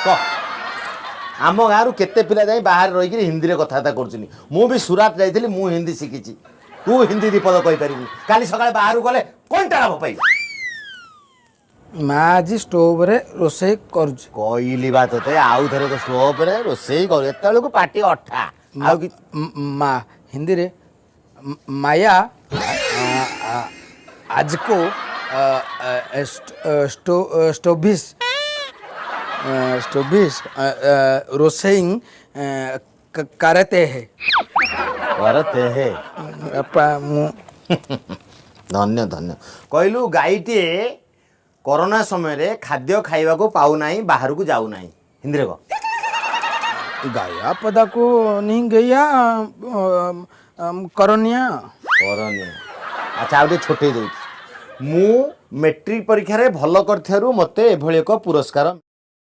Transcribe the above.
କହ, ଆମ ଗାଁରୁ କେତେ ପିଲା ଯାଇ ବାହାରେ ରହିକିରି ହିନ୍ଦୀରେ କଥାବାର୍ତ୍ତା କରୁଛନ୍ତି। ମୁଁ ବି ସୁରାଟ ଯାଇଥିଲି, ମୁଁ ହିନ୍ଦୀ ଶିଖିଛି। ତୁ ହିନ୍ଦୀ 2 ପଦ କହିପାରିବୁନି, କାଲି ସକାଳେ ବାହାରକୁ ଗଲେ କ'ଣଟା ଲାଭ ପାଇବୁ? ମା ଆଜି ଷ୍ଟୋଭରେ ରୋଷେଇ କରୁଛି। କହିଲି ବା ତୋତେ, ଆଉ ଥରେ ଷ୍ଟୋଭରେ ରୋଷେଇ କରୁ। ଏତେବେଳକୁ ପାଟି ଅଠା ଆଉ କି। ମା ହିନ୍ଦୀରେ माया ଆଜକୁ ଷ୍ଟୋଭିସ୍ ଷ୍ଟୋଭିସ୍ ରୋଷେଇ करते हैं। କରତେ ହେ। ବାପା, ମୁଁ ଧନ୍ୟ ଧନ୍ୟ। କହିଲୁ, ଗାଈଟିଏ କରୋନା ସମୟରେ ଖାଦ୍ୟ ଖାଇବାକୁ ପାଉନାହିଁ, ବାହାରକୁ ଯାଉନାହିଁ, ହିନ୍ଦୀରେ କହ। ଗାୟା ପଦାକୁ ନି ଗୟା କରନିଆ। କରନି। ଆଚ୍ଛା, ଆଉ ଟିକେ ଛୋଟେଇ ଦେଉଛି। ମୁଁ ମେଟ୍ରିକ ପରୀକ୍ଷାରେ ଭଲ କରିଥିବାରୁ ମୋତେ ଏଭଳି ଏକ ପୁରସ୍କାର